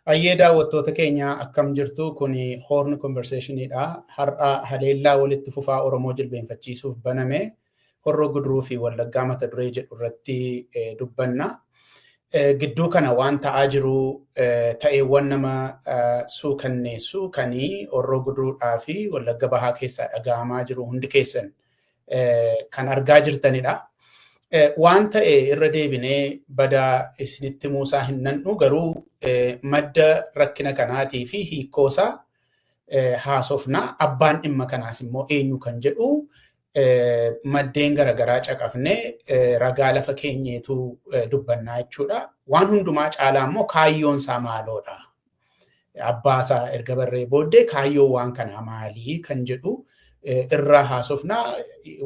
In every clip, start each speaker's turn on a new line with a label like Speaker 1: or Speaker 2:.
Speaker 1: Hayyee daawwattoota keenya, akkam jirtu? Kun Horn Conversationiidha. Har'a haleellaa walitti fufaa Oromoo jilbeenfachiisuuf baname Horroo Guduruu fi Wallaggaa mata duree jedhu irratti dubbanna. Gidduu kana waan ta'aa jiru, ta'eewwan nama suukanneessu kan Horroo Guduruudhaa fi Wallagga Bahaa keessaa dhaga'amaa jiru hundi keessan kan argaa jirtanidha. Waan ta'e irra deebinee badaa isinitti muusaa hin nan'u, garuu madda rakkina kanaatii fi hiikkoosaa haasofna. Abbaan dhimma kanaas immoo eenyu kan jedhu maddeen garaagaraa caqafnee ragaa lafa keenyeetu dubbannaa jechuudha. Waan hundumaa caalaa immoo kaayyoon isaa maaloodha? Abbaasaa erga barree booddee kaayyoon waan kanaa maalii kan jedhu irraa haasofnaa.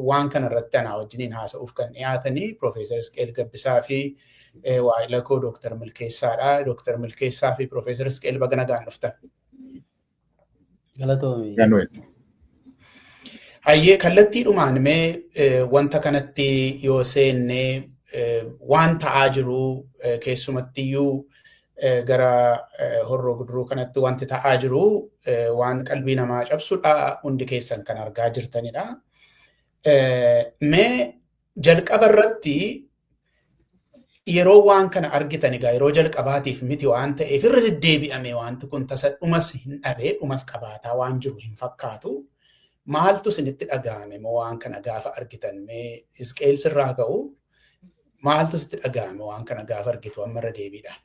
Speaker 1: Waan kana irratti anaa wajjiniin haasa'uuf kan dhiyaatanii Piroofeesar Isqeel Gabbisaa fi waa'ila koo Dooktar Milkeessaadha. Dooktar Milkeessaa fi Piroofeesar Isqeel, baga nagaan dhuftan.
Speaker 2: Galatoomi.
Speaker 1: Hayyee, kallattiidhumaan mee wanta kanatti yoo seennee, waan ta'aa jiru, keessumattiyyuu gara Horroo Guduruu kanatti wanti ta'aa jiru waan qalbii namaa cabsudha, hundi keessan kan argaa jirtanidha. Mee jalqaba irratti yeroo waan kana argitan, egaa yeroo jalqabaatiif miti waan ta'eef, irra deddeebi'ame wanti kun tasa dhumas hin dhabee dhumas qabaataa waan jiru hin fakkaatu. Maaltu isinitti dhaga'ame moo waan kana gaafa argitan? Mee Isqeel sirraa ka'u, maaltu sitti dhaga'ame waan kana gaafa argitu amma irra deebiidhaan?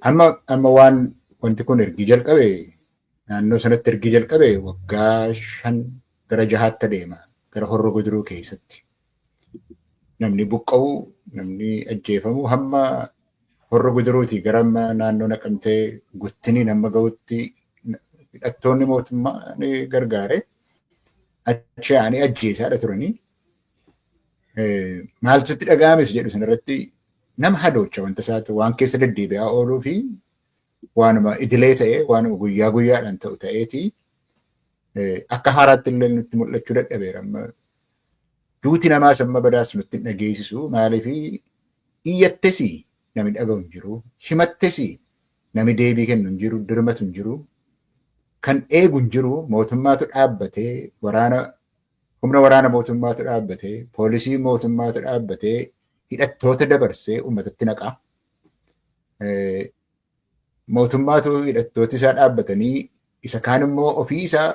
Speaker 3: Amma waan wanti kun ergi jalqabe, naannoo sanatti ergi jalqabe waggaa 5 gara 6tti adeema gara Horroo Guduruu keessatti. Namni buqqa'u, namni ajjeefamu hamma Horroo Guduruutii gara amma naannoo Naqamtee Guttiniin hamma ga'utti hidhattoonni mootummaa ni gargaare. Achi aanee ajjeesaadha turanii. Maaltu itti dhaga'ames jedhu sanarratti nama hadoocha wanta isaatu waan keessa deddeebi'aa ooluu fi waanuma idilee ta'e, waanuma guyyaa guyyaadhaan ta'u ta'eeti akka haaraatti illee nutti mul'achuu dadhabeera. Amma duuti namaas amma badaas nutti hin dhageessisu. Maaliif? Iyyattesi namni dhaga'u hin jiru, himattesi namni deebii kennu hin jiru, dirmatu hin jiru, kan eegu hin jiru. Mootummaatu dhaabbatee, waraana, humna waraana mootummaatu dhaabbatee, poolisii mootummaatu dhaabbatee hidhattoota dabarsee uummatatti naqa. Mootummaatu hidhattooti isaa dhaabbatanii, isa kaan immoo ofii isaa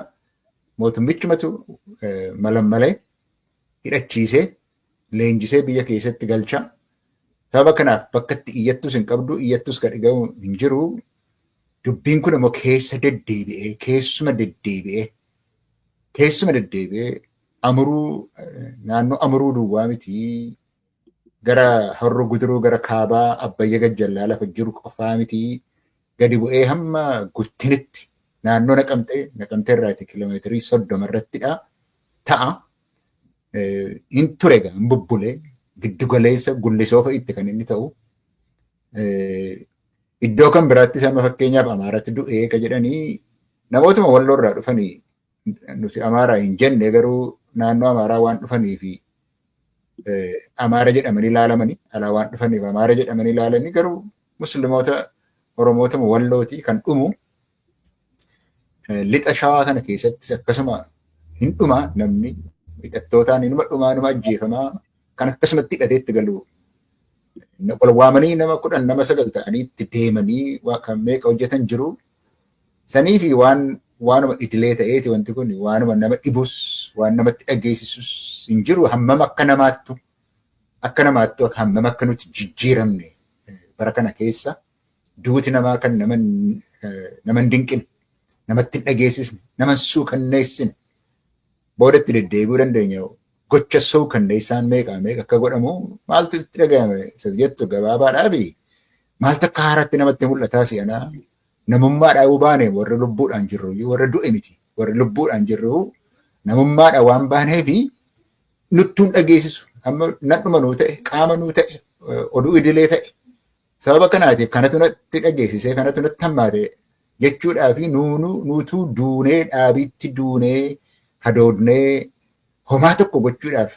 Speaker 3: mootummichumatu malammalee hidhachiisee leenjisee biyya keessatti galcha. Sababa kanaaf bakka itti iyyattus hin qabdu, iyyattus kan dhagahu hin jiru. Dubbiin kun immoo keessa deddeebi'ee, keessuma deddeebi'ee, keessuma deddeebi'ee Amuruu, naannoo Amuruu duwwaa miti, gara Horroo Guduruu gara kaabaa Abbayya Gajjallaa lafa jiru qofaa miti, gadi bu'ee hamma Guttinitti naannoo Naqamtee, Naqamtee irraati kiiloomeetirii 30 irrattidha ta'a. Hin ture egaa, hin bubbulee giddu galeessa Gullisoo fa'itti kan inni ta'u. Iddoo kan biraattis amma fakkeenyaaf Amaaratti du'ee ka jedhanii namootuma Walloo irraa dhufanii, nuti Amaaraa hin jenne, garuu naannoo Amaaraa waan dhufanii fi Amaara jedhamanii ilaalamanii, alaa waan dhufaniif Amaara jedhamanii ilaalanii, garuu Musliimoota Oromootuma Wallooti kan dhumu. Lixa Shawaa kana keessattis akkasuma hin dhuma namni, hidhattootaan inuma dhumaa, inuma ajjeefamaa. Kan akkasumatti hidhatee itti galu wal waamanii nama 10, nama 9 ta'anii itti deemanii kan meeqa hojjetan jiru. Sanii fi waan waanuma idilee ta'eeti wanti kun, waanuma nama dhibus waan namatti dhageessisus hin jiru. Hammam akka namaattu hammam akka nuti jijjiiramne bara kana keessa duuti namaa kan nama hin dinqine, namatti hin dhageessisne, nama hin suukanneessine. Boodatti deddeebi'uu dandeenya, gocha suukanneessaan meeqa meeqa akka godhamu. Maaltu itti dhagahame isa jettu gabaabaadhaa fi maaltu akka haaraatti namatti mul'ataa si'anaa, namummaadhaa yoo baane, warra lubbuudhaan jirru, warra du'e miti, warra lubbuudhaan jirru namummaadhaa waan baanee fi nuttuun dhageessisu, amma nadhuma nuu ta'e, qaama nuu ta'e, oduu idilee ta'e. Sababa kanaatiif kanatu natti dhageessisee, kanatu natti hammaate jechuudhaa fi nuutuu duunee, dhaabiitti duunee, hadoodnee homaa tokko gochuudhaaf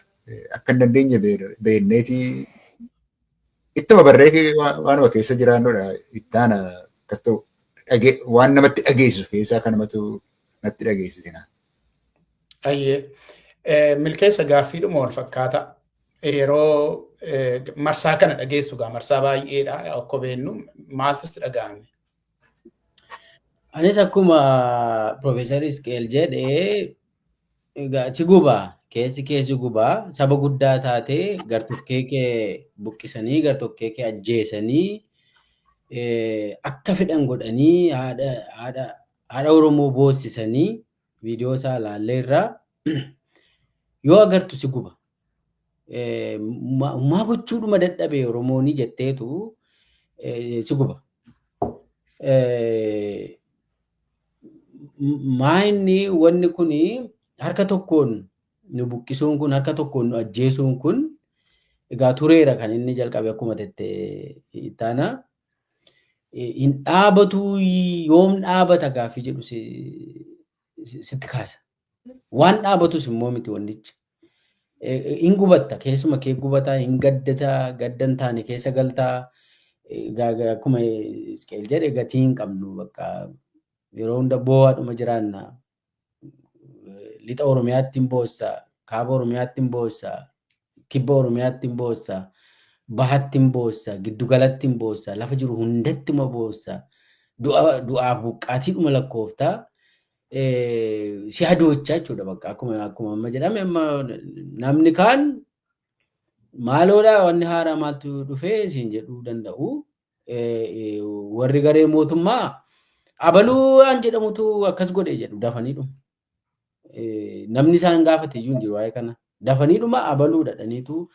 Speaker 3: akka hin dandeenye beekneeti. Ittuma barree waanuma keessa jiraannudha. Ittaana akkas ta'u waan namatti dhageessisu keessaa kanamatu natti dhageessisina.
Speaker 1: Ayyee. Milkeessa, gaaffiidhuma wal fakkaata. Yeroo marsaa kana dhageessu gaa marsaa baay'eedha, akka beennu, maaltu sitti dhaga'ame?
Speaker 2: Anis akkuma Profeesar Isqeel jedhee, si gubaa, keessi keessi gubaa. Saba guddaa taatee gartokkee kee buqqisanii, gartokkee kee ajjeesanii, akka fedhan godhanii, haadha Oromoo boossisanii, viidiyoo isaa ilaalleerraa, yoo agartu si guba. Maa gochuudhuma dadhabe Oromoonii jetteetu si guba. Maa inni wanni kuni harka tokkoon nu buqqisuun kun, harka tokkoon nu ajjeesuun kun egaa tureera kan inni jalqabe akkuma tette ittaana. Hin dhaabatu, yoom dhaabata gaaffii jedhu sitti kaasa. Waan dhaabatus immoo miti wannichi. Hin gubatta, keessuma kee gubataa, hin gaddataa, gadda hin taane keessa galtaa. Akkuma Isqeel jedhe, gatii hin qabnu, bakka yeroo hunda boo'aadhuma jiraanna. Lixa Oromiyaatti hin boossa, kaaba Oromiyaatti hin boossa, kibba Oromiyaatti hin boossa, bahatti hin boossa, giddugalatti hin boossa, lafa jiru hundatti ma boossa. Du'aaf buqqaatiidhuma lakkooftaa. Si hadoochaa jechuudha bakka akkuma amma jedhame. Amma namni kaan maaloodha, wanni haaraa maaltu dhufee siin jedhuu danda'u. Warri garee mootummaa abaluu waan jedhamutu akkas godhe jedhu dafanii dhuma. Namni isaan gaafate iyyuu hin jiru waa'ee kana. Dafanii dhuma abaluu dhadhaniitu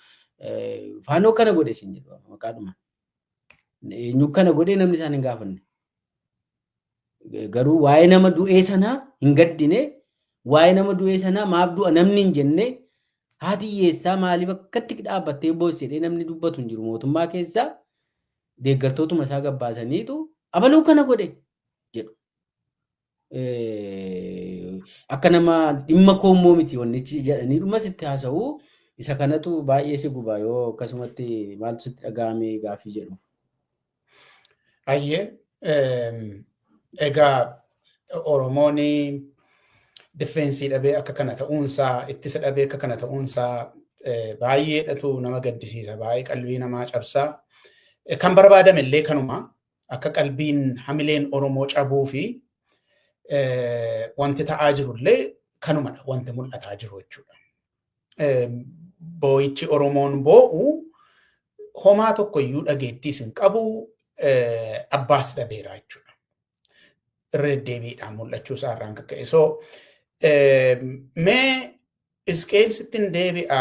Speaker 2: faanoo kana godhe siin jedhu maqaadhuma. Eenyu kana godhe namni isaan hin gaafanne. Garuu waa'ee nama du'ee sanaa hin gaddine, waa'ee nama du'ee sanaa maaf du'a namni hin jenne, haati hiyyeessaa maaliif akkatti dhaabbattee boossi jedhee namni dubbatu hin jiru. Mootummaa keessaa deeggartootuma isaa gabbaasaniitu abaluu kana godhe jedhu. Akka nama dhimma koommoo miti wannichi jedhanii dhuma sitti haasa'u. Isa kanatu baay'ee si guba yoo akkasumatti maaltu sitti dhaga'ame gaaffii jedhu.
Speaker 1: Ayyee, egaa Oromoon defense dhabee akka kana ta'uunsaa, ittisa dhabee akka kana ta'uunsaa baay'eedhatu nama gaddisiisa, baay'ee qalbii namaa cabsaa. Kan barbaadame illee kanuma, akka qalbiin hamileen Oromoo cabuu fi wanti ta'aa jirullee kanumadha, wanti mul'ataa jiru jechuudha. Boo'ichi Oromoon boo'u homaa tokko iyyuu dhageettiis hin qabu, abbaas dhabeera jechuudha. Irra deddeebiidhaan mul'achuu isaa irraan kaka'e. So mee Isqeel, sittin deebi'a.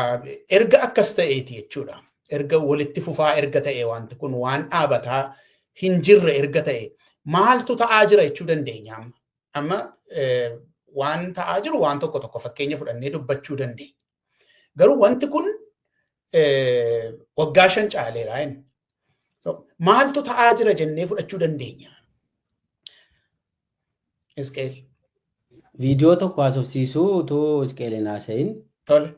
Speaker 1: Erga akkas ta'eeti jechuudha. Erga walitti fufaa erga ta'e, wanti kun waan dhaabataa hin jirre erga ta'e, maaltu ta'aa jira jechuu dandeenya amma? Amma waan ta'aa jiru waan tokko tokko fakkeenya fudhannee dubbachuu dandeenya. Garuu wanti kun waggaa 5 caaleera inni. So, maaltu ta'aa jira jennee fudhachuu dandeenya? Isqeel.
Speaker 2: Viidiyoo tokko haasofsiisuu utuu Isqeel hin haasa'in.
Speaker 1: Tole.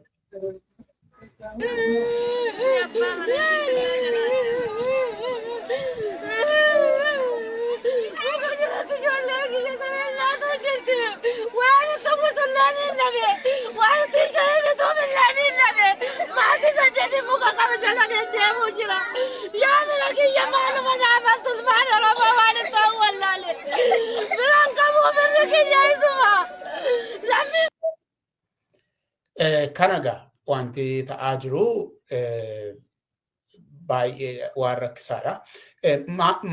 Speaker 1: Kana gaa wanti ta'aa jiru baay'ee waan rakkisaadha.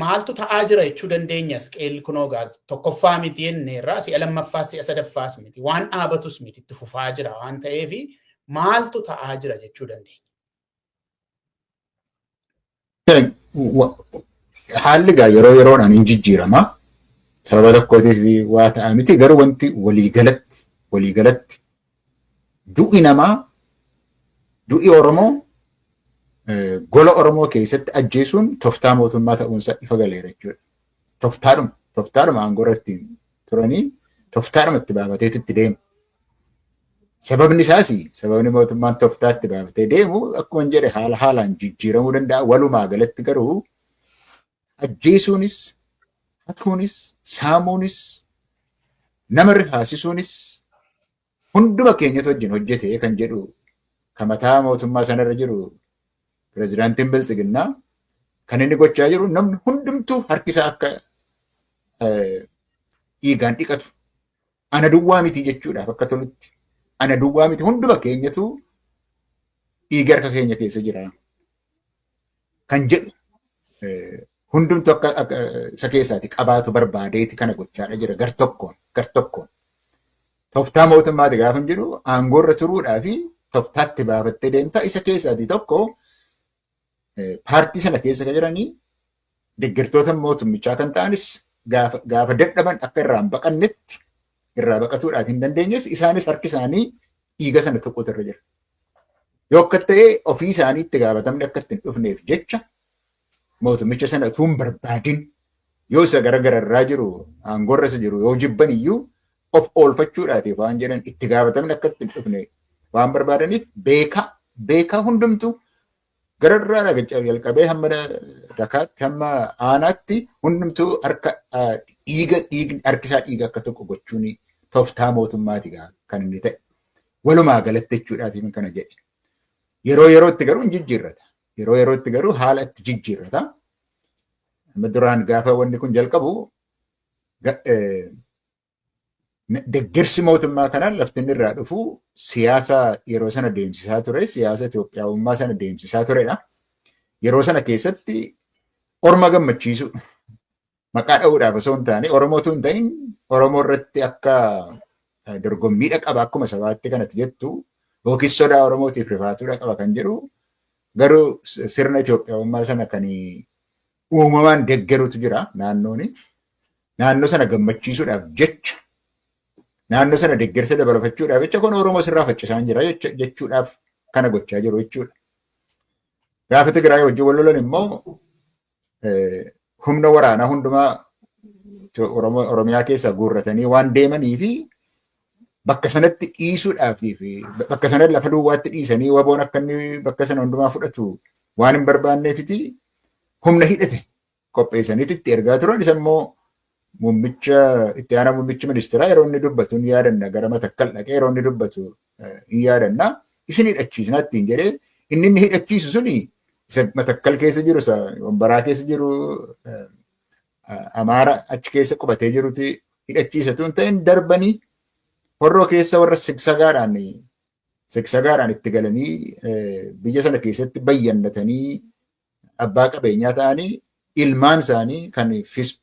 Speaker 1: Maaltu ta'aa jira jechuu dandeenya, Isqeel? Kunoo gaa tokkoffaa miti jenneerraa, si'a lammaffaas si'a sadaffaas miti, waan dhaabatus miti, itti fufaa jira waan ta'eef, maaltu ta'aa jira jechuu dandeenya?
Speaker 3: Haalli gaa yeroo yeroodhaan hin jijjiirama. Sababa tokkootiif waa ta'a miti, garuu wanti waliigalatti du'i namaa, du'i Oromoo, gola Oromoo keessatti ajjeesuun toftaa mootummaa ta'uunsaa ifa galeera jechuudha. Tooftaadhuma aangoo irratti turanii, tooftaadhuma itti baafateetu itti deema. Sababni isaas sababni mootummaan tooftaatti baafatee deemu akkuma hin jedhe haala haalaan jijjiiramuu danda'a. Walumaa galatti garuu ajjeesuunis, hatuunis, saamuunis, nama rifaasisuunis hunduma keenyatu wajjin hojjete kan jedhu kan mataa mootummaa sanarra jiru pirezidaantiin Biltsiginnaa kan inni gochaa jiru namni hundumtuu harkisaa akka dhiigaan dhiqatu ana duwwaa miti jechuudhaaf akka tolutti ana duwwaa miti hunduma keenyatu dhiiga harka keenya keessa jira kan jedhu hundumtu akka isa keessaati qabaatu barbaadeeti kana gochaadha jira gar tokkoon gar tokkoon. Tooftaa mootummaati gaafa hin jedhu aangoorra turuudhaa fi tooftaatti baafattee deemtaa isa keessaati tokko paartii sana keessa kan jiranii deeggartoota mootummichaa kan ta'anis gaafa dadhaban akka irraa hin baqannetti irraa baqatuudhaaf hin dandeenyes isaanis harki isaanii dhiiga sana tokkotu irra jira. Yoo akka ta'e ofii isaanii itti gaafatamni akka itti hin dhufneef jecha mootummicha sana utuu hin barbaadin yoo isa gara gararraa jiru aangoorra isa jiru yoo jibban iyyuu of oolfachuudhaatiif waan jedhan itti gaafatamni akka itti hin dhufne waan barbaadaniif beekaa beekaa hundumtuu gararraa jalqabee hamma dakaatti hamma aanaatti hundumtuu harka dhiiga dhiigni harkisaa dhiiga akka tokko gochuun tooftaa mootummaati kan inni ta'e. Walumaa galatti jechuudhaatiif kana jedhe. Yeroo yerootti garuu hin jijjiirrata. Yeroo yerootti garuu haala itti jijjiirrata. Amma duraan gaafa wanni kun jalqabu deeggarsi mootummaa kanaan lafti inni irraa dhufu siyaasa yeroo sana deemsisaa ture, siyaasa Itoophiyaawummaa sana deemsisaa turedha. Yeroo sana keessatti orma gammachiisu maqaa dha'uudhaaf osoo hin taane Oromootu hin ta'in Oromoo irratti akka dorgommiidha qaba akkuma sabaatti kanatti jettu yookiis sodaa Oromootiif rifaatuudha qaba kan jedhu garuu sirna Itoophiyaawummaa sana kan uumamaan deeggarutu jira naannooni. Naannoo sana gammachiisuudhaaf jecha naannoo sana deeggarsa dabalafachuudhaaf jecha kun Oromoo sirraa faccisaan jira jechuudhaaf kana gochaa jiru jechuudha. Gaafa Tigraay wajjin wal lolan immoo humna waraanaa hundumaa Oromiyaa keessaa guurratanii waan deemanii fi bakka sanatti dhiisuudhaaf fi bakka sanatti lafa duwwaatti dhiisanii waboon akka inni bakka sana hundumaa fudhatu waan hin barbaanneefiti humna hidhate qopheessaniiti itti ergaa turan. Isa immoo muummicha itti aanaa muummichi ministeeraa yeroo inni dubbatu hin yaadanna, gara Matakkal dhaqee yeroo inni dubbatu hin yaadanna, isin hidhachiisna ittiin jedhee inni inni hidhachiisu suni isa Matakkal keessa jiru, isa Wambaraa keessa jiru, Amaara achi keessa qubatee jiruti hidhachiisatu hin ta'in darbanii Horroo keessa warra sigsagaadhaan itti galanii biyya sana keessatti bayyannatanii abbaa qabeenyaa ta'anii ilmaan isaanii kan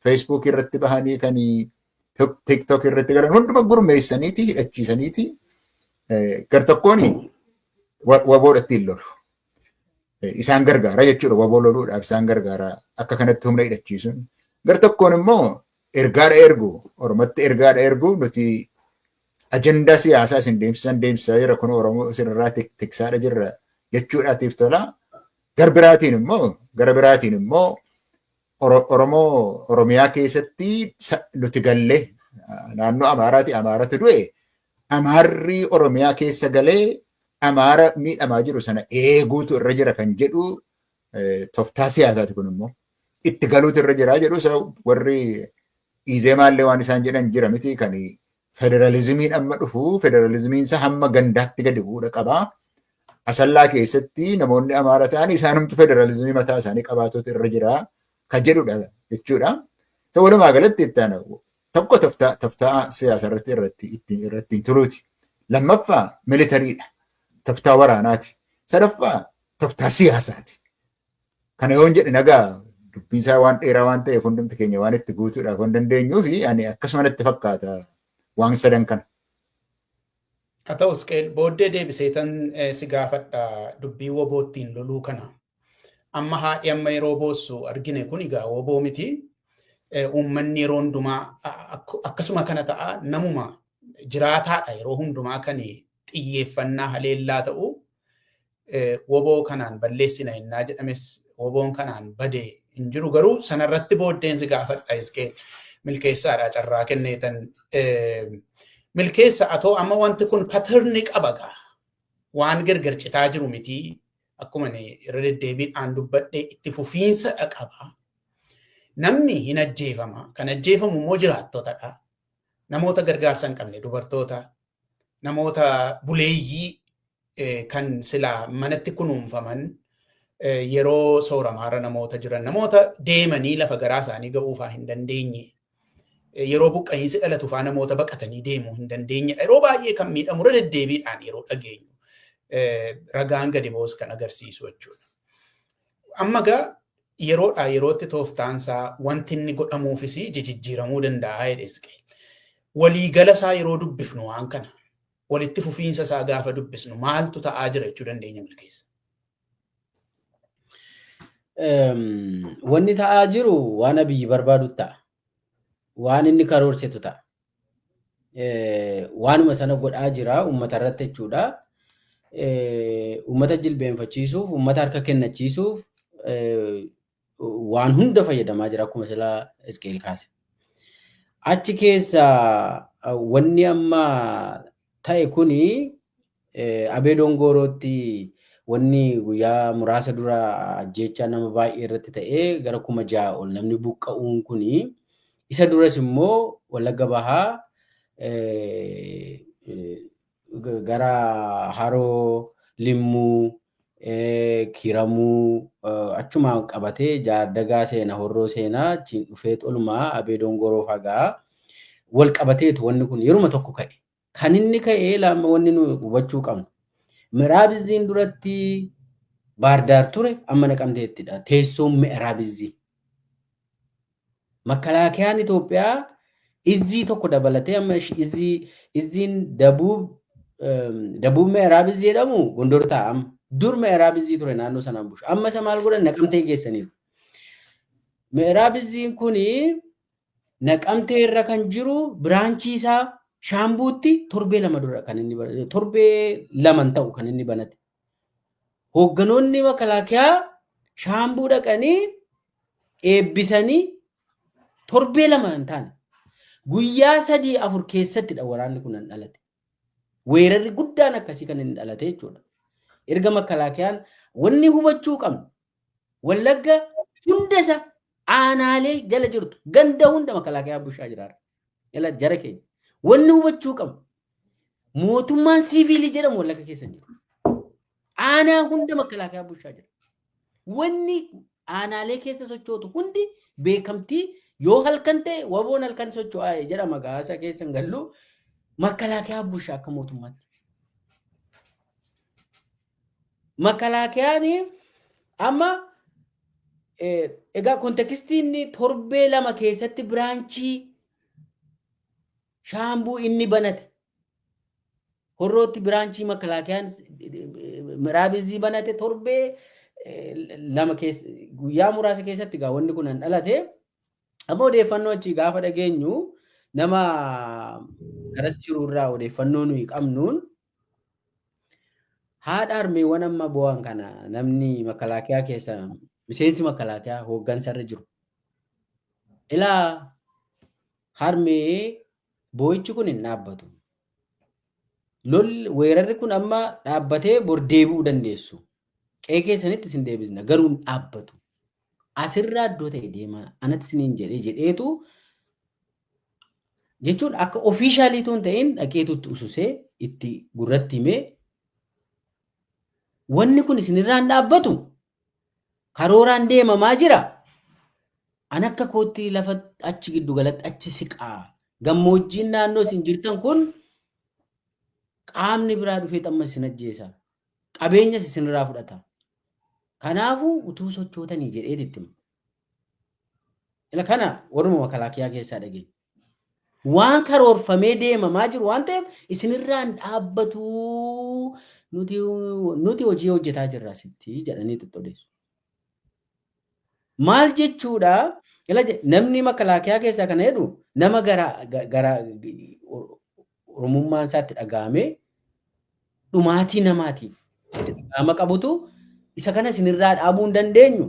Speaker 3: Facebook irratti bahanii kan TikTok irratti galan hunduma gurmeessaniiti hidhachiisaniiti gar tokkoon waboodhatti hin lolu. Isaan gargaara jechuudha, waboo loluudhaaf isaan gargaara akka kanatti humna hidhachiisuun. Gar tokkoon immoo ergaadha ergu, Oromatti ergaadha ergu, nuti ajandaa siyaasaa isin deemsisan deemsisaa jira, kun Oromoo isinirraa tiksaadha jirra jechuudhaatiif tola. Gar biraatiin immoo gara biraatiin immoo Oromoo Oromiyaa keessatti nuti gallee naannoo Amaaraati Amaaratu du'e Amaarri Oromiyaa keessa galee Amaara miidhamaa jiru sana eeguutu irra jira kan jedhu tooftaa siyaasaati. Kun immoo itti galuutu irra jira jedhu. Isa warri Izeemaallee waan isaan jedhan jira miti, kan federalizimiin amma dhufu federalizimiin isaa hamma gandaatti gadi bu'uudha qabaa. Asallaa keessatti namoonni Amaara ta'an isaanumtu federalizimii mataa isaanii qabaatuutu irra jira kan jedhudha jechuudha. Walumaa galatti itti aanu tokko tooftaa siyaasa irratti turuuti. Lammaffaa militariidha. Tooftaa waraanaati. Sadaffaa tooftaa siyaasaati. Kana yoon jedhe nagaa dubbiin isaa waan dheeraa waan ta'eef hundumti keenya waan itti guutuudhaaf waan dandeenyuu fi ani akkasuma natti fakkaata waan sadan kana.
Speaker 1: Haa ta'us booddee deebiseetan si gaafadha dubbii woboottiin loluu kana. Amma haadhi amma yeroo boossu argine kun egaa woboo miti. Uummanni yeroo hundumaa akkasuma kana ta'a, namuma jiraataadha yeroo hundumaa kan xiyyeeffannaa haleellaa ta'u. Woboo kanaan balleessina innaa jedhames woboon kanaan bade hin jiru, garuu sanarratti booddeen si gaafadha. Iskee Milkeessaadha carraa kenneetan. Milkeessa atoo amma wanti kun pattern qaba gaa. Waan gargar citaa jiru miti. Akkuma irra deddeebiidhaan dubbadhe itti fufiinsa qaba. Namni hin ajjeefama. Kan ajjeefamu immoo jiraattotadha. Namoota gargaarsa hin qabne dubartoota, namoota buleeyyii kan silaa manatti kunuunfaman, yeroo sooramaarra namoota jiran, namoota deemanii lafa garaa isaanii ga'uufaa hin dandeenye, yeroo buqqa'iinsi dhalatu faa namoota baqatanii deemuu hin dandeenyedha. Yeroo baay'ee kan miidhamu irra deddeebiidhaan yeroo dhageenyu ragaan gadi ba'us kan agarsiisu jechuudha. Amma gaa yeroodhaa yerootti tooftaansaa wanti inni godhamuufis jijjiiramuu danda'a jedhe Isqeel. Waliigala isaa yeroo dubbifnu, waan kana walitti fufiinsa isaa gaafa dubbisnu, maaltu ta'aa jira jechuu dandeenya, Milkeessa?
Speaker 2: Wanni ta'aa jiru waan Abiyyi barbaadu ta'a. Waan inni karoorsetu ta'a. Waanuma sana godhaa jira uummata irratti jechuudha. Uummata jilbeenfachiisuuf, uummata harka kennachiisuuf waan hunda fayyadamaa jira akkuma silaa Isqeel kaase. Achi keessa wanni amma ta'e kuni Abee Dongoorootti wanni guyyaa muraasa dura ajjeechaa nama baay'ee irratti ta'ee gara 6,000 ol namni buqqa'uun kuni, isa duras immoo Wallagga Bahaa gara Haroo Limmuu, Kiramuu, achumaan qabatee Jaardagaa seenaa, Horroo seenaa, achiin dhufee olumaa Abee Dongoroo fagaa wal qabateetu wanni kun yeruma tokko ka'e. Kan inni ka'e lama wanni nu hubachuu qabnu. Miraab Izziin duratti Baardaar ture, amma Naqamteettidha. Teessoon Miraab Izzii. Makalaakiyaan Itoophiyaa izzii tokko dabalatee amma izziin Dabuub Miraab Izzii jedhamu Gondor ta'a amma. Dur Miraab Izzii ture naannoo sanaan bushu. Amma isa maal godhan? Naqamtee geessaniiru. Miraab Izziin kuni Naqamtee irra kan jiru branch isaa Shaambuutti torbee 2 dura kan inni, torbee 2 ta'u kan inni banate. Hoogganoonni makalaakiyaa Shaambuu dhaqanii eebbisanii torbee 2 hin taane. Guyyaa 3 4 keessattidha waraanni kun kan dhalate. Weerarri guddaan akkasii kan inni dhalate jechuudha. Erga makalaakiyaan, wanni hubachuu qabnu, Wallagga hunda isa aanaalee jala jirtu ganda hunda makalaakiyaa bushaa jiraara. Jala jara keenya. Wanni hubachuu qabnu, mootummaan siiviilii jedhamu Wallagga keessa hin jiru. Aanaa hunda makalaakiyaa bushaa jira. Wanni aanaalee keessa sochootu hundi beekamtii yoo halkan ta'e waboon halkan socho'aa jedhama, gaasa keessa hin gallu, makalaakiyaa bushaa akka mootummaatti. Makalaakiyaan amma egaa context iin torbee 2 keessatti branch Shaambuu inni banate, Horrootti branch makalaakiyaan Miraabizii banate torbee 2 keessa, guyyaa muraasa keessatti egaa wanni kun an dhalate. Amma odeeffannoo achii gaafa dhageenyu, nama garas jiru irraa odeeffannoo nuyi qabnuun, haadha harmeewwan amma bu'an kana namni makalaakiyaa keessa, miseensi makalaakiyaa hooggansa irra jiru. Ilaa harmee, boo'ichi kun hin dhaabbatu. Lolli, weerarri kun amma dhaabbatee bor deebi'uu dandeessu. Qe'ee keessanitti isin deebisna, garuu hin dhaabbatu. Asirraa iddoo ta'e deemaa anatti isiniin jedhee jedheetu jechuun akka official tuun ta'in dhaqeetu itti ususee itti gurratti himee, wanni kun isinirraa hin dhaabbatu, karooraan deemamaa jira. An akka kootti lafa achi giddu galatti achi siqaa. Gammoojjiin naannoo isin jirtan kun qaamni biraa dhufee xamma isin ajjeesa. Qabeenyas isinirraa fudhata. Kanaafuu utuu sochootanii jedheet itti hima. Ila kana warruma makalaakiyaa keessaa dhageenya. Waan karoorfamee deemamaa jiru waan ta'eef isinirraa hin dhaabbatu, nuti hojii hojjetaa jirra asitti jedhanii odeessu. Maal jechuudha? Namni makalaakiyaa keessaa kana jedhu nama gara gara Oromummaan isaatti dhaga'amee dhumaatii namaatiif itti dhaga'ama qabutu isa kana isinirraa dhaabuu hin dandeenyu.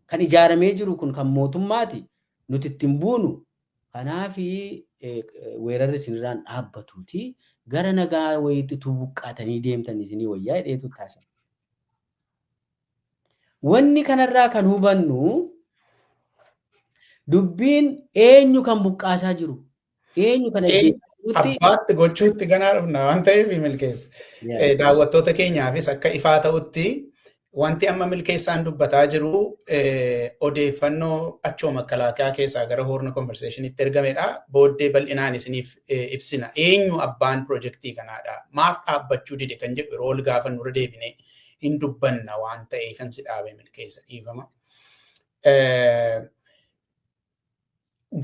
Speaker 2: Kan ijaaramee jiru kun kan mootummaati. Nuti ittiin buunu. Kanaafi weerarri isinirraan dhaabbatuuti gara nagaa wayiitti buqqaatanii deemtan isinii wayyaa jedheetu taasisa. Wanni kanarraa kan hubannu dubbiin eenyu kan buqqaasaa jiru, eenyu kan ajjeesaa
Speaker 1: Abbaatti gochuutti ganaa dhufna waan ta'eef milkeessa. Daawwattoota keenyaafis akka ifaa ta'utti wanti amma milkeessaan dubbataa jiru odeeffannoo achuma makalaakaa keessaa gara Horn Conversationitti ergamedha. Booddee bal'inaan isiniif ibsina. Eenyu abbaan pirojektii kanaadha? Maaf dhaabbachuu dide kan jedhu yeroo ol gaafa nurra deebine hin dubbanna waan ta'eef si dhaabe milkeessa dhiifama.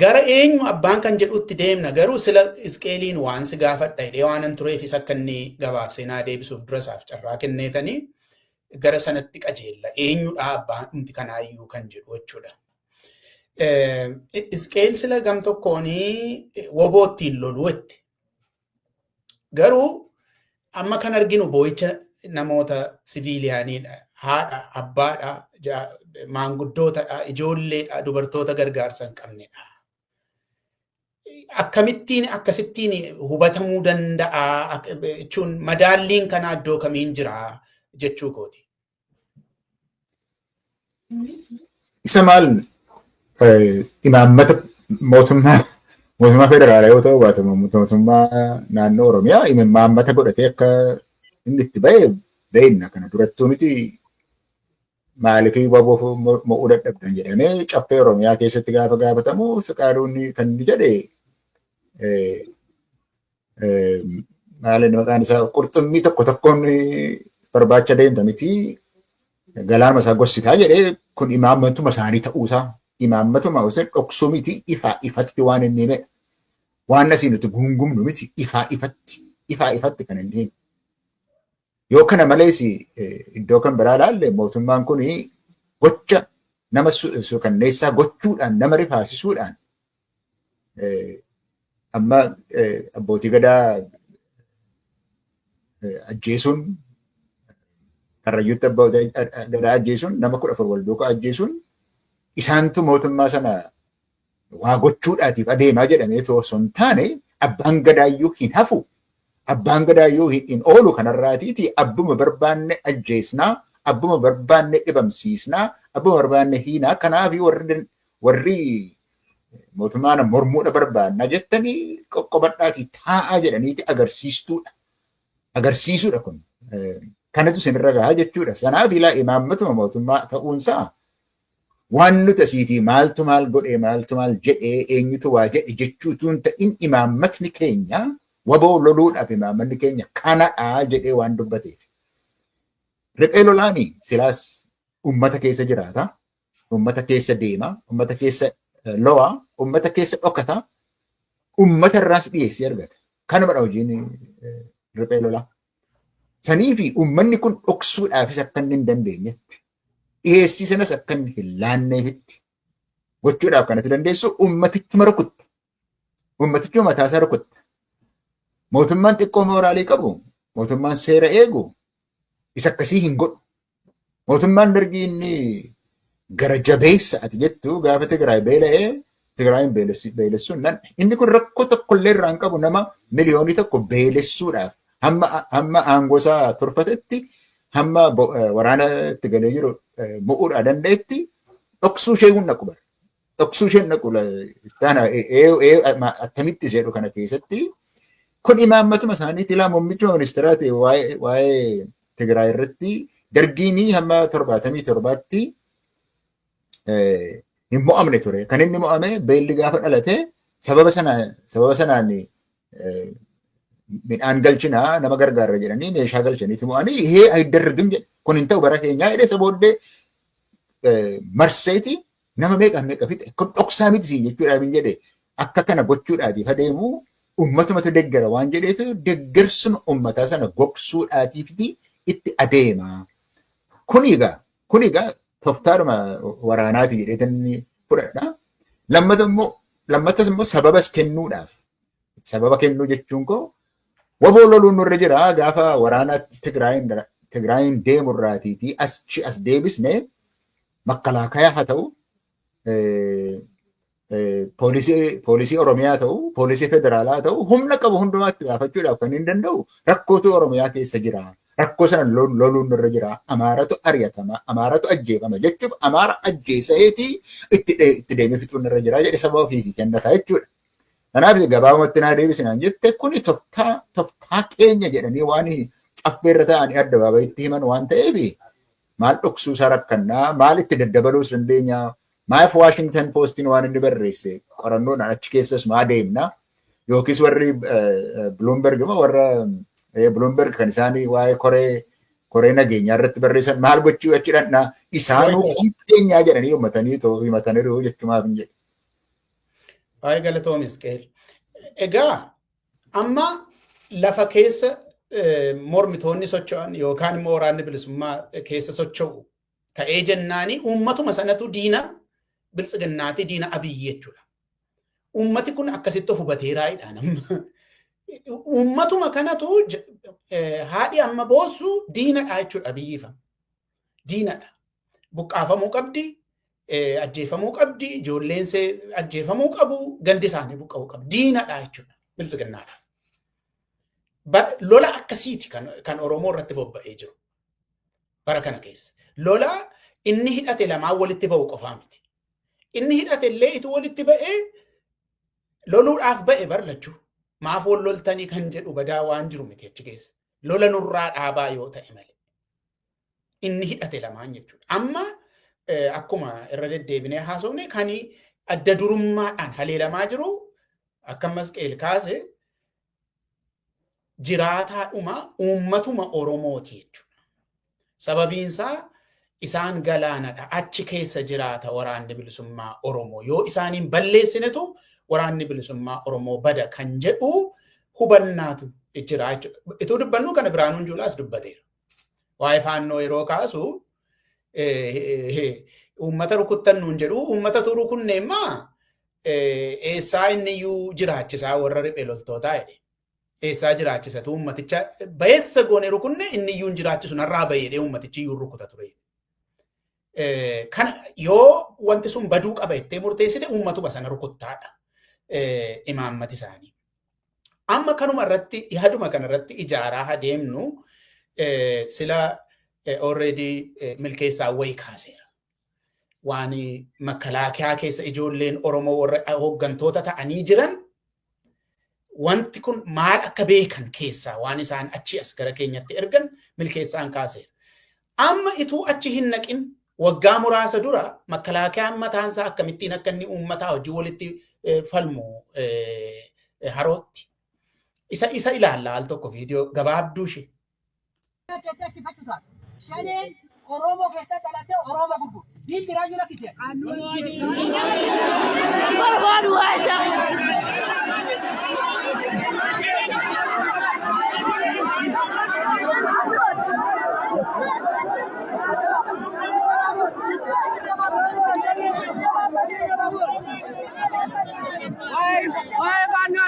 Speaker 1: Gara eenyu abbaan kan jedhutti deemna garuu sila Isqeeliin waan si gaafadha jedhee waan an tureefis akka inni gabaabsee naa deebisuuf dura isaaf carraa kenneetanii gara sanatti qajeella. Eenyudha abbaan hundi kanaayyuu kan jedhu jechuudha. Isqeel sila gam tokkoon woboo ittiin loluu jette. Garuu amma kan arginu boo'icha namoota siviiliyaaniidha. Haadha, abbaadha, maanguddootadha, ijoolleedha, dubartoota gargaarsa hin qabnedha. Akkamittiin akkasittiin hubatamuu danda'a jechuun madaalliin kanaa iddoo kamiin jira jechuu kooti.
Speaker 3: Isa maal imaammata mootummaa federaalaa yoo ta'u baatu mootummaa naannoo Oromiyaa imaammata godhatee akka inni itti ba'e beekna. Kana durattuu miti maaliif waboo mo'uu dadhabdan jedhamee caffee Oromiyaa keessatti gaafa gaafatamu Fiqaaduun kan inni jedhe maal inni maqaan isaa qurxummii tokko tokkoon barbaacha deemta miti galaanuma isaa gossitaa jedhee kun imaammatuma isaanii ta'uusaa imaammatuma osoo dhoksuu miti ifaa ifatti waan inni hime waan asii nuti gungumnu miti ifaa ifatti kan inni hime. Yoo kana malees iddoo kan biraa ilaalle mootummaan kun gocha nama suukanneessaa gochuudhaan nama rifaasisuudhaan amma abbootii gadaa ajjeesuun Karrayyuutti abbootii gadaa ajjeesuun nama 14 wal duukaa ajjeesuun isaantu mootummaa sana waa gochuudhaatiif adeemaa jedhamee osoo hin taane abbaan gadaayyuu hin hafu. Abbaan gadaayyuu hin oolu kanarraatiiti abbuma barbaanne ajjeesnaa, abbuma barbaanne dhibamsiisnaa, abbuma barbaanne hiinaa. Kanaaf warri mootummaan mormuudha barbaannaa jettanii qoqqobadhaatii taa'aa jedhaniiti agarsiistuudha. Agarsiisuudha kun. Kanatu isinirra gahaa jechuudha. Sanaaf ilaa imaammatuma mootummaa ta'uunsaa waan nuti asiitii maaltu maal godhee maaltu maal jedhee eenyutu waa jedhe jechuutu hin ta'in imaammatni keenya waboo loluudhaaf imaammanni keenya kanadhaa jedhee waan dubbateef. Riphee lolaani silaas uummata keessa jiraata, uummata keessa deema, uummata keessa lo'a, uummata keessa dhokata, uummata irraas dhiyeessii argata. Kanumadha hojiin riphee lolaa. Sanii fi uummanni kun dhoksuudhaafis akka inni hin dandeenyetti, dhiyeessii sanas akka inni hin laanneefitti gochuudhaaf kanatti dandeessu uummatichuma rukutta. Uummatichuma mataasaa rukutta. Mootummaan xiqqoo mooraalii qabu, mootummaan seera eegu isa akkasii hin godhu. Mootummaan dargii inni gara jabeessa ati jettu gaafa Tigraay beela'ee Tigraayin beelessuun nan inni kun rakkoo tokkollee irraa hin qabu nama 1 miliyoonii beelessuudhaaf hamma aangoo isaa turfatetti hamma waraana itti galee jiru mo'uudhaa danda'etti dhoksuu ishee hin dhaqu bara. Dhoksuu ishee hin dhaqu ittaana attamitti jedhu kana keessatti kun imaammatuma isaaniitti ilaa muummichuma ministeeraa ta'e waa'ee Tigraay irratti dargiin hamma 77tti hin mo'amne ture. Kan inni mo'ame beelli gaafa dhalate sababa sanaan midhaan galchinaa nama gargaarra jedhanii meeshaa galchaniiti mo'anii ihee ayiddarrigim jedhe. Kun hin ta'u bara keenyaa jedhee isa booddee marseeti nama meeqa meeqa fixe kun dhoksaa miti siin jechuudhaaf hin jedhe akka kana gochuudhaatiif adeemu uummatumatu deggara waan jedheef deggersuma uummataa sana gogsuudhaatiifiti itti adeema. Kun egaa tooftaadhuma waraanaati jedheetan fudhadha. Lammatas immoo sababas kennuudhaaf sababa kennuu jechuun koo waboo loluun nurra jira gaafa waraana Tigraayin deemurraatiitii achi as deebisne makkalaakayaa haa ta'u Poolisii Oromiyaa ta'u, poolisii federaalaa ta'u, humna qabu hundumaatti gaafachuudhaaf kan hin danda'u rakkootu Oromiyaa keessa jira. Rakkoo sana loluun irra jira. Amaaratu ari'atama, Amaaratu ajjeefama jechuuf Amaara ajjeeseetii itti deemee fixuun irra jira jedhe saba ofiisii kennata jechuudha. Kanaaf gabaabumatti naa deebisinaan jette, kuni tooftaa keenya jedhanii waan caffeerra ta'anii addabaabayitti himan waan ta'eef, maal dhoksuu isaa rakkannaa, maal itti daddabaluus dandeenya? Maaf Washington Postiin waan inni barreesse qorannoodhaan achi keessas maa deemna? Yookiis warri Bloomberg, warra Bloomberg kan isaanii waa'ee koree nageenyaa irratti barreessan maal gochuu achi dhaqnaa? Isaanuu keenyaa jedhanii uummatanii too himataniiru jechumaaf hin jedhe.
Speaker 1: Baay'ee galatoomi, Isqeel. Egaa amma lafa keessa mormitoonni socho'an yookaan immoo waraanni bilisummaa keessa socho'u ta'ee jennaani, uummatuma sanatu diina biltsiginnaati, diina Abiyyi jechuudha. Uummati kun akkasitti of hubateeraayidha amma. Uummatuma kanatu haadhi amma boossu diinadha jechuudha Abiyyiifa. Diinadha. Buqqaafamuu qabdi, ajjeefamuu qabdi, ijoolleen ajjeefamuu qabu, gandi isaanii buqqa'uu qabu. Diinadha jechuudha biltsiginnaadha. Lola akkasiiti kan Oromoo irratti bobba'ee jiru bara kana keessa. Lola inni hidhate lamaan walitti ba'u qofaa miti. Inni hidhate illee ituu walitti ba'ee loluudhaaf ba'e bar lachuu. Maaf wal loltanii kan jedhu badaa waan jiru miti achi keessa. Lola nurraa dhaabaa yoo ta'e malee. Inni hidhate lamaan jechuudha. Amma akkuma irra deddeebinee haasofne, kan adda durummaadhaan haleelamaa jiru, akka Masqeel kaase, jiraataadhuma uummatuma Oromooti jechuudha. Sababiinsaa isaan galaanadha. Achi keessa jiraata waraanni bilisummaa Oromoo. Yoo isaaniin balleessinetu waraanni bilisummaa Oromoo bada kan jedhu hubannaatu jira jechuudha. Ituu dubbannu kana Biraanuun Juulaas dubbateera. Waa'ee faannoo yeroo kaasu, uummata rukuttan nuun jedhu, uummatatu rukunne immoo eessaa inni iyyuu jiraachisaa warra riphee loltootaa jedhe. Eessaa jiraachisatu? Uummaticha bayeessa goone rukunne, inni iyyuu hin jiraachisu, narraa bayeedhee uummatichi iyyuu rukuta ture. Kana yoo wanti sun baduu qaba jettee murteessite, uummatuma sana rukuttaadha imaammati isaanii. Amma kanuma irratti, yaaduma kana irratti ijaaraa adeemnu, sila already milkeessaa wayii kaaseera. Waan makalaakiyaa keessa ijoolleen Oromoo warra hooggantoota ta'anii jiran wanti kun maal akka beekan keessaa waan isaan achi as gara keenyatti ergan milkeessaan kaaseera. Amma ituu achi hin naqin, waggaa muraasa dura makalaakiyaan mataansaa akkamittiin akka inni uummataa hojii walitti falmu harootti. Isa ilaalla al tokko, viidiyoo gabaabduu ishee.
Speaker 4: Shaneen Oromoo keessa dhalattee Oromoo gurguru. Diin biraayyuu lakkise.
Speaker 5: Barbaadu waa.
Speaker 4: Waa'ee faannoo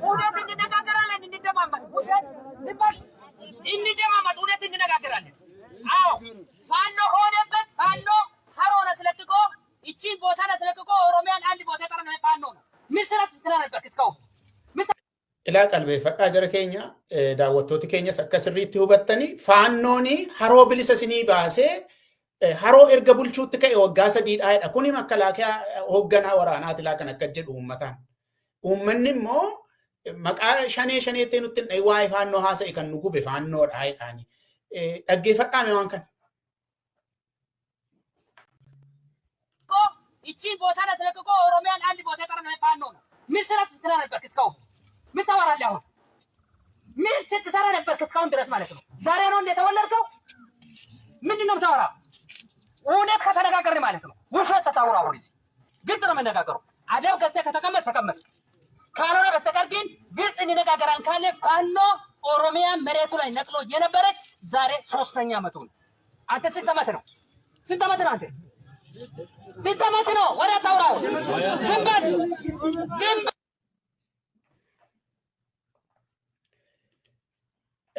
Speaker 4: እውነት እንነጋገራለን፣ እንደማመጥ ውሸት ዝም እንደማመጥ እውነት እንነጋገራለን። አዎ ፋኖ ሆነበት፣ ፋኖ ሀሮን አስለቅቆ፣ እቺን ቦታን አስለቅቆ፣ ኦሮሚያን አንድ ቦታ የቀረን ፋኖ ነው። ምን ስራ ስትሰራ ነበር እስካሁን?
Speaker 1: Ilaa, qalbeeffadhaa jara keenya, daawwattooti keenyas akka sirriitti hubattanii, faannooni haroo bilisa isinii baasee haroo erga bulchuutti ka'e waggaa 3dhaa jedha. Kuni makalaakiyaa hoogganaa waraanaati laa kan akka jedhu uummataan. Uummanni immoo maqaa shanee shaneettee nutti hin dhahi, waa'ee faannoo haasa'e, kan nu gube faannoodha jedhaani. Dhaggeeffadhaa mee waan kana.
Speaker 4: እቺን ቦታን አስለቅቆ ኦሮሚያን አንድ ቦታ የቀረን ፋኖ ነው። ምን ስራ ስትሰራ ነበር እስካሁን? ምን ታወራለህ አሁን? ምን ስትሰራ ነበር እስካሁን ድረስ ማለት ነው? ዛሬ ነው እንደ የተወለድከው? ምንድን ነው የምታወራው? እውነት ከተነጋገርን ማለት ነው። ውሸት ተታውራ አሁን እዚህ ግልጽ ነው የምነጋገረው። አደብ ገዝተህ ከተቀመጥ ተቀመጥ፣ ካልሆነ በስተቀር ግን ግልጽ እንነጋገራለን ካለ ፋኖ ኦሮሚያ መሬቱ ላይ ነቅሎ የነበረች ዛሬ ሶስተኛ ዓመቱ ነው። አንተ ስንት ዓመት ነው? ስንት ዓመት ነው አንተ? ስንት ዓመት ነው? ወደ አታውራው። ዝም በል፣ ዝም በል።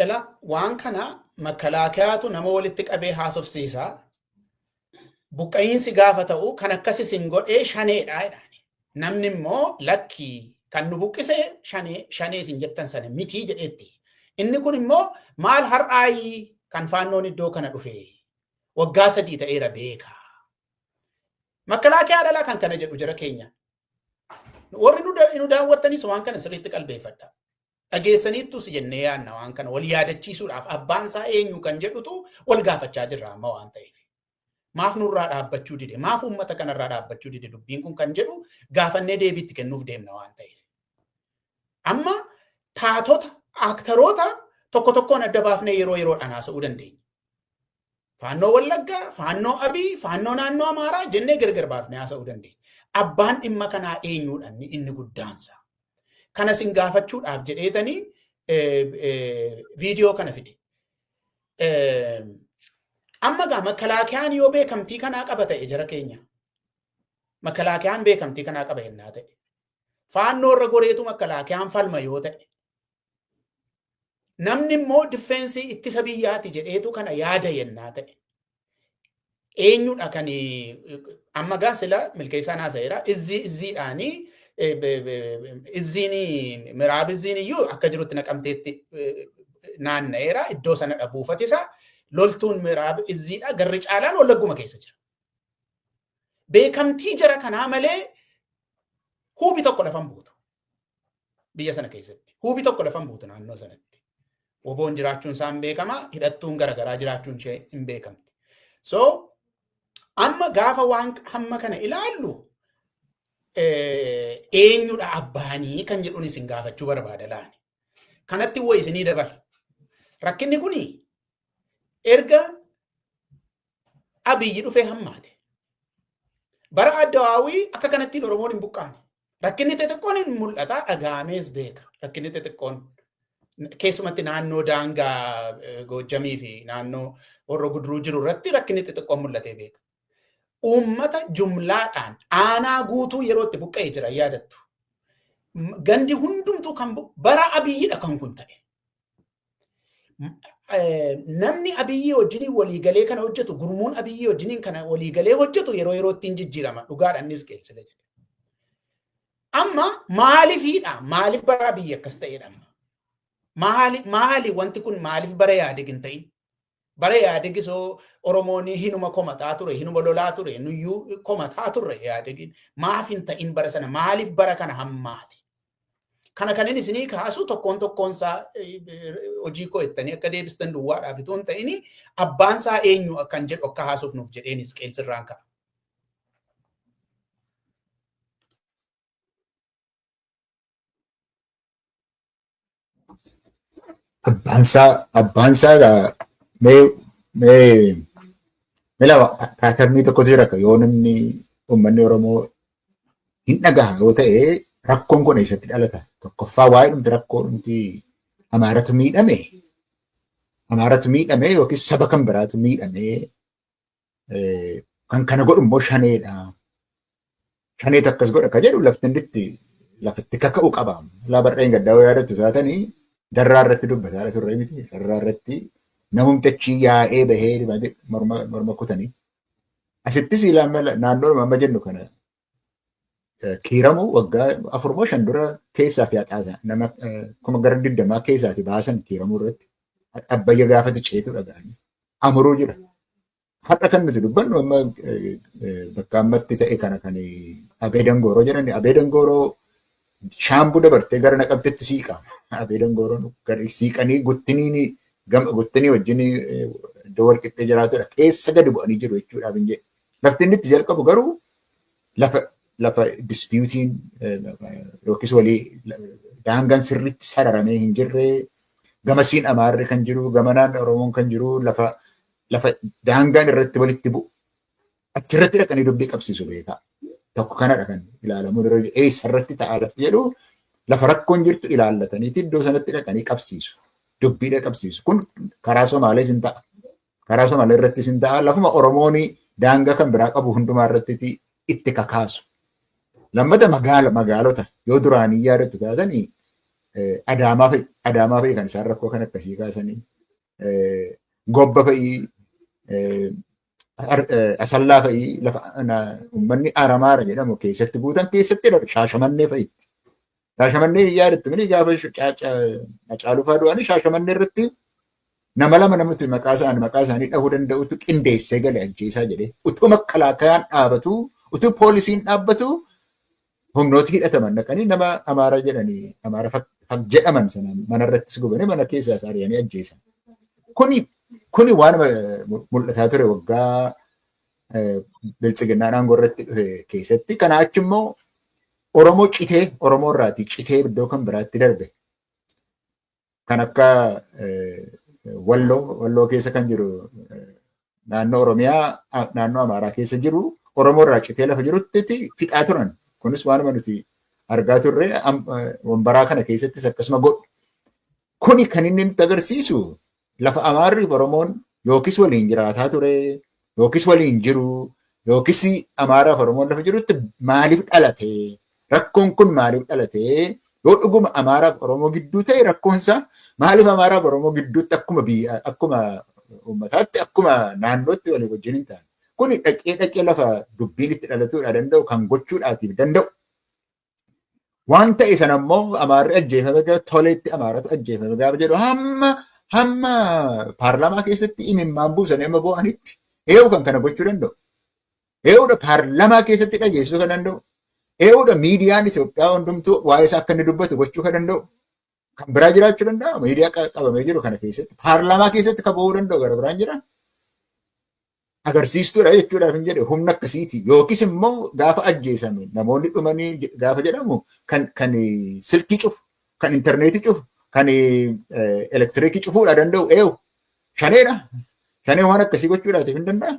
Speaker 1: Ila, waan kana makalaakiyaatu nama walitti qabee haasofsiisaa. Buqqa'iinsi gaafa ta'u kan akkas isin godhee shaneedha jedhaani. Namni immoo lakkii kan nu buqqise shanee shanee isin jettan sana mitii jedheetti. Inni kun immoo maal har'aayii kan faannoon iddoo kana dhufe waggaa 3 ta'eera beeka. Makalaakiyaa dhalaa kan kana jedhu jara keenya. Warri nu daawwattanis waan kana sirriitti qalbeeffadha. Dhageessaniittus jennee yaadna waan kana wal yaadachiisuudhaaf abbaan isaa eenyu kan jedhutu wal gaafachaa jirra amma waan ta'eef. Maaf nurraa dhaabbachuu dide? Maaf uummata kanarraa dhaabbachuu dide dubbiin kun kan jedhu gaafannee deebiitti kennuuf deemna waan ta'eef. Amma taatota, aaktaroota tokko tokkoon adda baafnee yeroo yeroodhaan haasa'uu dandeenya. Faannoo Wallaggaa, Faannoo Abii, Faannoo naannoo Amaaraa jennee gargar baafnee haasa'uu dandeenya. Abbaan dhimma kanaa eenyuudhaan inni guddaansa. Kana isin gaafachuudhaaf jedheetanii viidiyoo kana fide. Amma gaa makalaakiyaan yoo beekamtii kanaa qaba ta'e jara keenya. Makalaakiyaan beekamtii kanaa qaba yennaa ta'e. Faannoo irra goreetu makalaakiyaan falma yoo ta'e. Namni immoo diffeensii ittisa biyyaati jedheetu kana yaada yennaa ta'e. Eenyudha kan amma gaa sila milkeessaan haasa'eera. Izzii izziidhaanii izziin miraab izziin iyyuu akka jirutti naqamteetti naanna'eera. Iddoo sana buufati isaa. Loltuun miraab izziidha. Garri caalaan Wallagguma keessa jira. Beekamtii jara kanaa malee huubi tokko lafan buutu. Biyya sana keessatti. Huubi tokko lafan buutu naannoo sanatti. Woboon jiraachuun isaa hin beekama. Hidhattuun garaagaraa jiraachuun ishee hin beekamti. So amma gaafa waan hamma kana ilaallu eenyudha abbaanii kan jedhuun isin gaafachuu barbaada laani. Kanatti wayi isinii dabala. Rakkinni kuni erga Abiyyi dhufee hammaate. Bara Addawaawii akka kanattiin Oromoon hin buqqaane. Rakkinni xixiqqoon hin mul'ata dhaga'amees beeka. Rakkinni xixiqqoon keessumatti naannoo daangaa Goojjamii fi naannoo Horroo Guduruu jiru irratti rakkinni xixiqqoon mul'atee beeka. Uummata jumlaadhaan aanaa guutuu yeroo itti buqqa'e jira yaadattu. Gandi hundumtuu kan bara Abiyyidha kan kun ta'e. Namni Abiyyii wajjiniin waliigalee kana hojjetu, gurmuun Abiyyii wajjiniin kana waliigalee hojjetu yeroo yerootti hin jijjiirama. Dhugaadha innis qeelsile jedhe. Amma maalifiidha? Maaliif bara Abiyyi akkas ta'edha amma? Maali maali wanti kun maaliif bara Yaadeg hin ta'in? Bara Yaadeg isoo Oromoon hinuma komataa ture, hinuma lolaa ture, nuyyuu komataa turre Yaadegiin. Maaf hin ta'in bara sana? Maaliif bara kana hammaate? Kana kan inni isinii kaasu tokkoon tokkoon isaa hojii koo jettanii akka deebistan duwwaadhaaf itoo hin ta'in abbaan isaa eenyu akkan jedhu akka haasuuf nuuf jedheen Hisqeel sirraan ka'a.
Speaker 3: Abbaan isaa egaa mee mee mee lama paatarnii tokkotu jira yoo namni uummanni Oromoo hin dhagaha yoo ta'e rakkoon kun eessatti dhalata? Tokkoffaa waa'ee dhumti rakkoo dhumti Amaaratu miidhame yookiis saba kan biraatu miidhame, kan kana godhu immoo shaneedha. Shaneetu akkas godha ka jedhu lafti inni itti lafatti kaka'u qaba. Laa barreen gaddaa yoo yaadattu taatanii darraa irratti dubbataa turre miti. Darraa irratti namumti yaa'ee bahee morma kutanii. Asittis naannoo amma jennu kana kiiramu waggaa 4 moo 5 dura keessaati haxaasan nama 20,000 keessaati baasan kiiramuu irratti abbayya gaafatu ceetu dhaga'anii amuruu jira. Har'a kan nuti dubbannu amma bakka ammatti ta'e kana kan Abee Dangooroo jedhani. Abee Dangooroo shaambuu dabartee gara Naqamtetti siiqa. Abee Dangooroon siiqanii guttiniin guttinii wajjin iddoo wal qixxee jiraatudha. Keessa gadi bu'anii jiru jechuudhaaf hin jedhe. Lafti inni itti jalqabu garuu lafa dispute-iin yookiis walii daangaan sirriitti sararamee hin jirre, gamasiin Amaarri kan jiru, gamanaan Oromoon kan jiru, lafa daangaan irratti walitti bu'u. Achirratti dhaqanii dubbii qabsiisu beekaa. Tokko kanadha kan ilaalamuu dura eessarratti ta'a lafti jedhu lafa rakkoon jirtu ilaallataniiti iddoo sanatti dhaqanii qabsiisu. Dubbiidha qabsiisu. Kun karaa Somaalees hin ta'a. Karaa Somaalee irrattis hin ta'a. Lafuma Oromoon daangaa kan biraa qabu hundumaa irratti itti kakaasu. Lammata magaalota yoo duraanii yaadattu taatanii Adaamaa fa'i kan isaan rakkoo kan akkasii kaasanii, Gobba fa'i, Asallaa fa'ii lafa uummanni Aramaara jedhamu keessatti guutan keessatti Shaashamannee fa'itti. Shaashamannee yaadattu mini gaafa Hacaaluu fa'aa du'anii Shaashamannee irratti nama lama namatti maqaa isaanii dhahuu danda'utu qindeessee gale ajjeesaa jedhee utuu makkalaakayaan dhaabatu, utuu poolisiin dhaabbatu, humnooti hidhataman dhaqanii nama Amaara jedhanii Amaara jedhaman sana manarrattis gubanii mana keessaas ari'anii ajjeesan. Kuni waan mul'ataa ture waggaa biltsiginnaan aangoo irratti dhufe keessatti. Kanaa achi immoo Oromoo citee, Oromoo irraatii citee iddoo kan biraatti darbe. Kan akka Walloo keessa kan jiru, naannoo Oromiyaa, naannoo Amaaraa keessa jiru, Oromoo irraa citee lafa jirutti fixaa turan. Kunis waanuma nuti argaa turre, wambaraa kana keessattis akkasuma godhu. Kuni kan inni nutti agarsiisu lafa Amaarri fi Oromoon yookiis waliin jiraataa ture, yookiis waliin jiru, yookiis Amaaraa fi Oromoon lafa jirutti maaliif dhalate? Rakkoon kun maaliif dhalate? Yoo dhuguma Amaaraa fi Oromoo gidduu ta'e rakkoonsa maaliif Amaaraa fi Oromoo gidduutti akkuma biyya, akkuma uummataatti, akkuma naannootti walii wajjin hin taane? Kuni dhaqee dhaqee lafa dubbiin itti dhalatuudha danda'u kan gochuudhaatiif danda'u. Waan ta'e sana immoo Amaarri ajjeefame gara toleetti Amaaratu ajjeefame gaafa jedhu hamma paarlaamaa keessatti imimmaan buusanii amma bo'anitti eewu kan kana gochuu danda'u. Eewudha paarlaamaa keessatti dhageessisuu kan danda'u. Eewudha miidiyaan Itoophiyaa hundumtuu waa'ee isaa akka inni dubbatu gochuu kan danda'u. Kan biraa jiraachuu danda'a. Miidiyaa qabamee jiru kana keessatti paarlaamaa keessatti kan ba'uu danda'u gara biraan jira. Agarsiistuudha jechuudhaaf hin jedhe humna akkasiiti. Yookiis immoo gaafa ajjeesame namoonni dhumanii gaafa jedhamu kan silkii cufu, kan intarneetii cufu, kan elektiriikii cufuudha danda'u eewu. Shaneedha. Shanee waan akkasii gochuudhaatiif hin danda'a.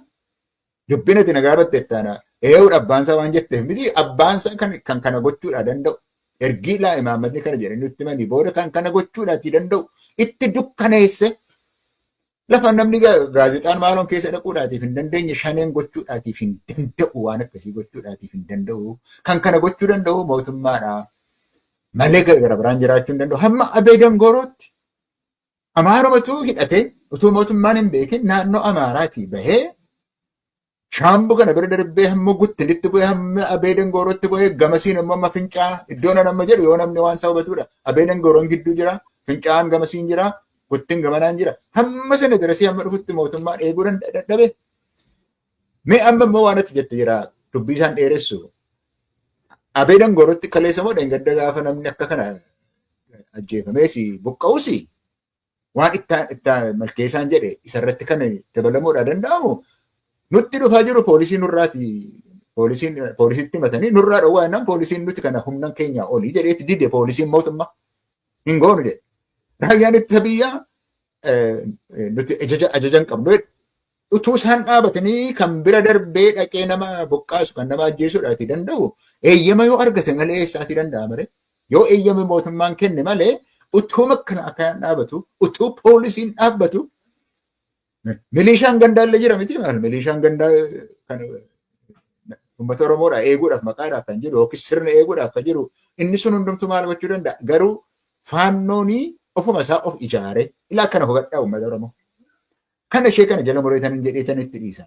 Speaker 3: Dubbiin ati na gaafatte ittaana. Eewudha abbaansaa waan jetteef miti, abbaansaa kan kana gochuudha danda'u. Ergii laa imaammatni kana jedhanii nutti himanii booda kan kana gochuudhaati danda'u. Itti dukkaneesse lafa namni gaazexaan maaloon keessa dhaquudhaatiif hin dandeenye shaneen gochuudhaatiif hin danda'u, waan akkasii gochuudhaatiif hin danda'u. Kan kana gochuu danda'u mootummaadha. Malee gara biraan jiraachuu hin danda'u. Hamma Abee Dangoorootti Amaarumatu hidhatee utuu mootummaan hin beekin naannoo Amaaraatii bahee Shaambuu kana bira darbee hamma Guttinitti bu'ee, hamma Abee Dangoorootti bu'ee, gamasiin immoo amma Fincaa'aa iddoo nan amma jedhu yoo namni waan isaa hubatudha. Abee Dangooroon gidduu jira, Fincaa'aan gamasiin jira, Guttin gamanaan jira. Hamma sana darasii hamma dhufutti mootummaan eeguu dadhabe. Mee amma immoo waan ati jette jira, dubbii isaan dheeressu. Abee Dangoorootti kaleessa moo dheengadda gaafa namni akka kana ajjeefamees buqqa'us waan itti Malkeessaan jedhe isarratti kan dabalamuudha danda'amu nutti dhufaa jiru poolisii nurraati, poolisiin poolisitti himatanii nurraa dhowwaa jennaan poolisiin nuti kana humna keenya olii jedheetti dide, poolisiin mootummaa hin goonu jedhe. Raayyaan ittisa biyyaa nuti ajaja hin qabnu jedhe. Utuu isaan dhaabatanii kan bira darbee dhaqee nama buqqaasu, kan nama ajjeesuudhaati danda'u eeyyama yoo argate malee eessaatii danda'a malee? Yoo eeyyama mootummaan kenne malee, utuu makkalaakaan dhaabatu, utuu poolisiin dhaabbatu, milishaan gandaallee jira miti maal, milishaan gandaa kan uummata Oromoodha eeguudhaaf maqaadhaaf kan jiru yookiis sirna eeguudhaaf kan jiru inni sun hundumtu maal gochuu danda'a? Garuu faannoonii ofuma isaa of ijaare ilaa kana hubadhaa, uummata Oromoo. Kana ishee kana jala mureetan jedheetan itti dhiisa.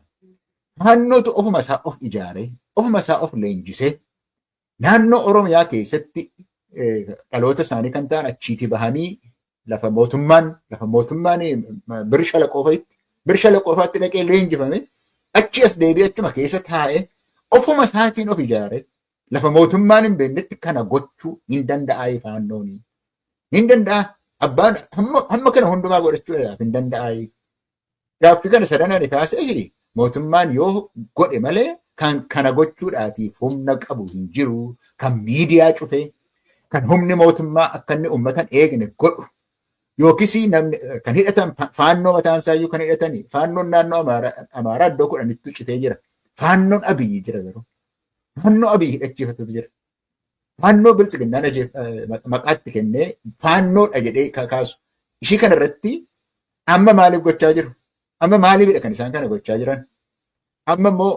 Speaker 3: Faannootu ofuma isaa of ijaare, ofuma isaa of leenjisee, naannoo Oromiyaa keessatti dhaloota isaanii kan ta'an achiiti bahanii lafa mootummaan Bir Shalaqoo fa'itti dhaqee leenjifame, achi as deebi'ee achuma keessa taa'ee ofuma isaatiin of ijaare lafa mootummaan hin beeknetti kana gochuu hin danda'a faannooni. Hin danda'a. Abbaan hamma kana hundumaa godhachuudhaaf hin danda'a. Gaaffii kana sadan ani kaasee mootummaan yoo godhe malee kan kana gochuudhaatiif humna qabu hin jiru. Kan miidiyaa cufee, kan humni mootummaa akka inni uummata hin eegne godhu. Yookiis namni kan hidhatan faannoo mataan isaayyuu kan hidhatani faannoon naannoo Amaaraa iddoo 10tti citee jira. Faannoon Abiyyi jira garuu. Faannoo Abiyyi hidhachiifatutu jira. Faannoo biltsiginnaan maqaatti kennee faannoodha jedhee kaasu. Ishii kana irratti amma maaliif gochaa jiru? Amma maaliifidha kan isaan kana gochaa jiran? Amma immoo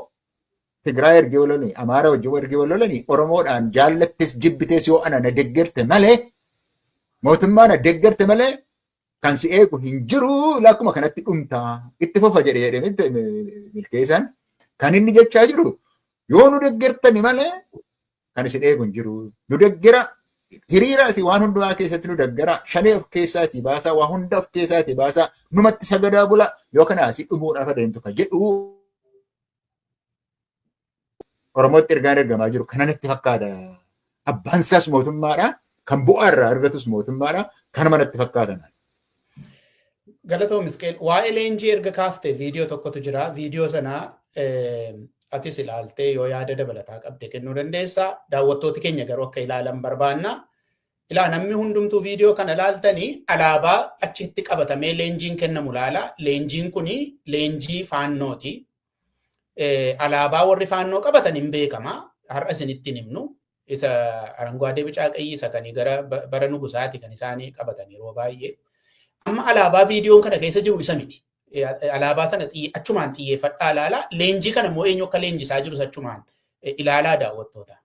Speaker 3: Tigraay ergee walolanii, Amaara wajjin ergee walolanii, Oromoodhaan jaallattes jibbitees yoo ana na deggerte malee, mootummaa na deggerte malee. Kan si eegu hin jiru lakkuma kanatti dhumtaa itti fufa jedhee jedhee milkeessaan kan inni jechaa jiru yoo nu deeggartani malee kan isin eegu hin jiru. Nu deeggara hiriiraati waan hundumaa keessatti nu deeggara shanee of keessaatii baasaa waa hunda of keessaatii baasaa numatti sagadaa bula yoo kana asii dhumuudhaaf adeemtu kan jedhu Oromootti ergaan ergamaa jiru kana natti fakkaata. Abbaan isaas mootummaadha. Kan bu'aa irraa argatus mootummaadha. Kanuma natti fakkaata.
Speaker 1: Galatoo Misqeel, waa'ee leenjii erga kaaftee viidiyoo tokkotu jira. Viidiyoo sana atis ilaaltee yoo yaada dabalataa qabde kennuu dandeessa. Daawwattooti keenya garuu akka ilaalan barbaanna. Ilaa namni hundumtuu viidiyoo kana ilaaltanii alaabaa achitti qabatamee leenjiin kennamu ilaala. Leenjiin kuni leenjii faannooti. Alaabaa warri faannoo qabatan hin beekama. Har'a isinitti hin himnu. Isa aranguwaadee bicaa qayyii isa kan gara bara nugusaati kan isaanii qabatan yeroo baay'ee. Amma alaabaa viidiyoon kana keessa jiru isa miti. Alaabaa sana achumaan xiyyeeffadhaa ilaalaa. Leenjii kana immoo eenyu akka leenjisaa jirus achumaan ilaalaa daawwattoota.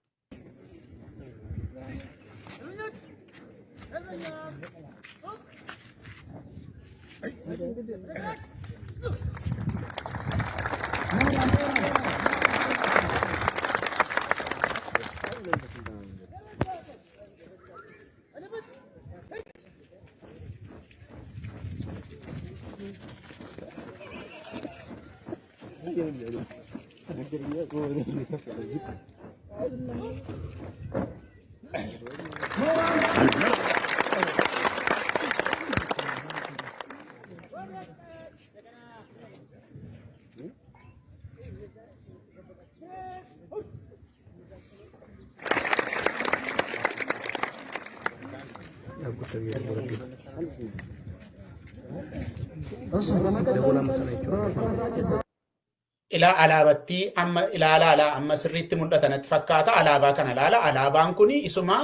Speaker 1: Ilaa alaabattii amma ilaalaa alaa amma sirriitti mul'ata natti fakkaata alaabaa kana ilaala. Alaabaan kun isuma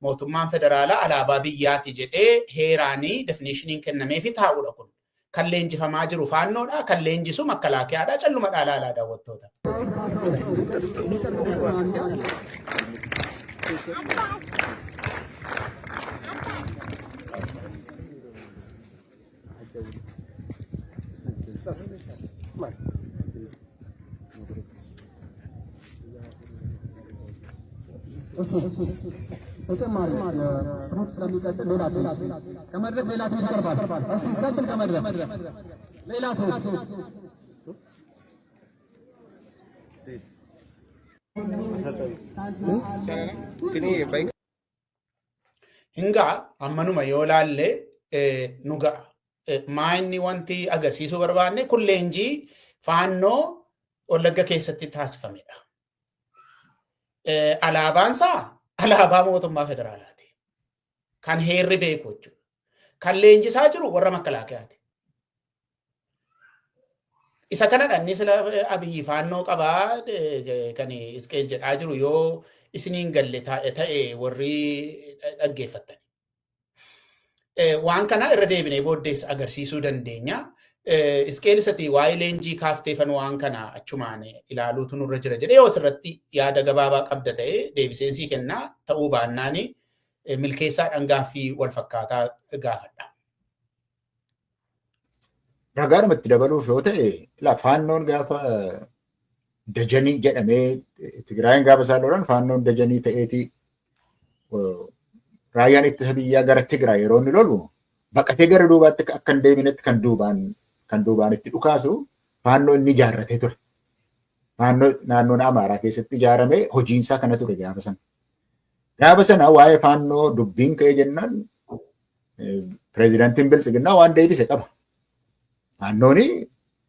Speaker 1: mootummaan federaalaa alaabaa biyyaati jedhee heeraanii definishiniin kennameefi taa'udha kun. Kan leenjifamaa jiru faannoodha, kan leenjisu makkalaakayaadha, calluma dhaalaalaa daawwattoota.
Speaker 6: እሺ ተጨማሪ ትምህርት ስለሚቀጥል ሌላ ትምህርት ከመድረክ ሌላ ትምህርት ይቀርባል። እሺ ቀጥል። ከመድረክ ሌላ ትምህርት
Speaker 1: Hingaa ammanuma yoo laalle nu ga'a. Maa inni wanti agarsiisuu barbaanne kun leenjii faannoo Wallagga keessatti taasifamedha. Alaabaan isaa alaabaa mootummaa federaalaati. Kan heerri beeku jechuudha. Kan leenjisaa jiru warra makkalaakayaati. Isa kanadha inni sila Abiyyi faannoo qabaa kan Isqeel jedhaa jiru yoo isiniin galle ta'e warri dhaggeeffattan. Waan kana irra deebinee booddees agarsiisuu dandeenya. Isqeel isati waa'ee leenjii kaafteefan waan kana achumaan ilaaluutu nurra jira jedhee yoo asirratti yaada gabaabaa qabda ta'e deebiseen sii kennaa ta'uu baannaani milkeessaadhaan gaaffii wal fakkaataa gaafadha.
Speaker 3: Ragaadhuma itti dabaluuf yoo ta'e faannoon gaafa Dajanii jedhamee Tigraayin gaafa isaan lolan faannoon Dajanii ta'eeti raayyaan ittisa biyyaa gara Tigraay yeroo inni lolu baqatee gara duubaatti akka hin deebinetti kan duubaan itti dhukaasu faannoo inni ijaarratee ture. Faannoo naannoon Amaaraa keessatti ijaaramee hojiinsaa kana ture gaafa sana. Gaafa sana waa'ee faannoo dubbiin ka'ee jennaan pireezidaantiin Biltsiginnaa waan deebise qaba. Faannoon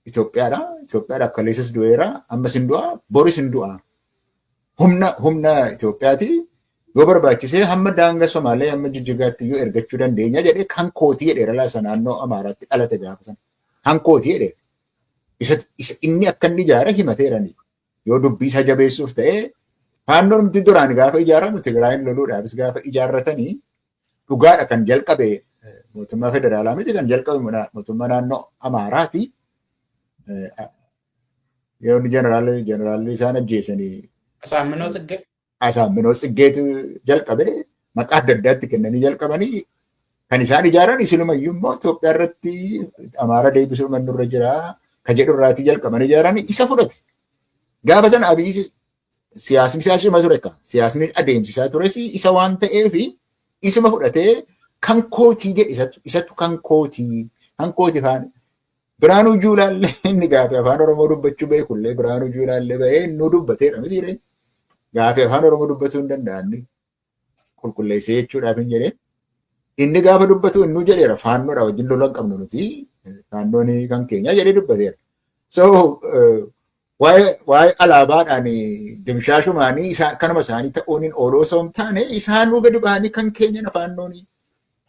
Speaker 3: Itoophiyaadha. Itoophiyaadhaaf kaleessas du'eera. Ammas hin du'a. Boris hin du'a. Humna Itoophiyaati. Yoo barbaachisee hamma daangaa Somaalee hamma Jijjigaatti iyyuu ergachuu dandeenya jedhee kan kootii jedheera laasa naannoo Amaaraatti dhalate gaafa sana. Kan kootii jedheera. Isa inni akka inni ijaare himateerani. Yoo dubbii isaa jabeessuuf ta'ee faannoon nuti duraan gaafa ijaaramu Tigraayin loluudhaafis gaafa ijaarratanii dhugaadha kan jalqabe mootummaa federaalaa miti kan jalqabe mootummaa naannoo Amaaraati. Yoo inni jeneraalli isaan ajjeesanii.
Speaker 1: Asaamminoo Tsiggee.
Speaker 3: Asaamminoo Tsiggeetu jalqabe maqaa adda addaatti kennanii jalqabanii Kan isaan ijaaran isilumayyuu immoo Itoophiyaa irratti Amaara deebisuu mannurra jira kan jedhu irraatii jalqaban ijaaran isa fudhate. Gaafa sana Abiyyi siyaasni siyaasuma ture ka siyaasni adeemsisaa tures isa waan ta'eef isuma fudhatee kan kootii jedhe isatu kan kootii faana. Biraanuu Juulaallee inni gaafii afaan Oromoo dubbachuu beekullee Biraanuu Juulaallee bahee innuu dubbateedha miti jedhee gaafii afaan Oromoo dubbatuu hin danda'anni qulqulleessee jechuudhaaf hin jedhee. Inni gaafa dubbatu innuu jedheera, faannoodha wajjin lola hin qabnu nuti, faannoon kan keenya jedhee dubbateera. So waa'ee alaabaadhaan dimshaashumaanii isaa kanuma isaanii ta'uun hin ooluu osoo hin taane, isaanuu gadi ba'anii kan keenya faannoon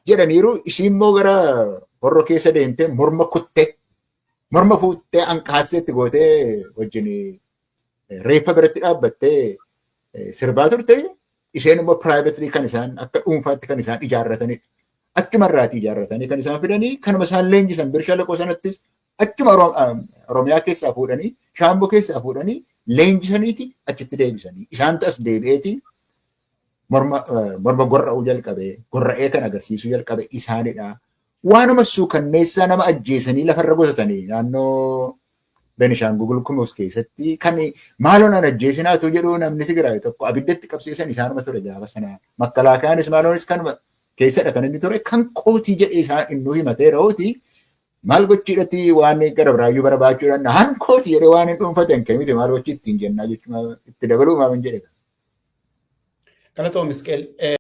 Speaker 3: jedhaniiru. Isiin immoo gara horro keessa deemtee morma kuttee morma fuuttee ankaasseetti gootee wajjin reeffa biratti dhaabbattee sirbaa turte. Isheen immoo privately kan isaan akka dhuunfaatti kan isaan ijaarratanidha. Achumarraatii ijaarratanii kan isaan fidanii kanuma isaan leenjisan Birsha Laqoo sanattis achuma Oromiyaa keessaa fuudhanii, Shaamboo keessaa fuudhanii leenjisaniiti achitti deebisanii isaan as deebi'eeti morma gorra'uu jalqabe, gorra'ee kan agarsiisuu jalqabe isaanidha. Waanuma suukanneessaa nama ajjeesanii lafarra gosatanii naannoo Benishaangul Gumuz keessatti kan maaloon an ajjeesinaatu jedhu namni Tigraay tokko abiddatti qabsiisan isaanuma ture gaafa sana. Makkalaakaanis maaloonis kanuma keessadha kan inni ture. Kan kootii jedhee isaan innuu himateera hooti maal gochiidhatti waan gara biraayyuu barbaachuudhaan han kootii jedhee waan hin dhuunfate hin miti maal gochii ittiin jennaa jechuudha, itti dabaluu maal hin jedhe.
Speaker 1: Galatoom, Isqeel.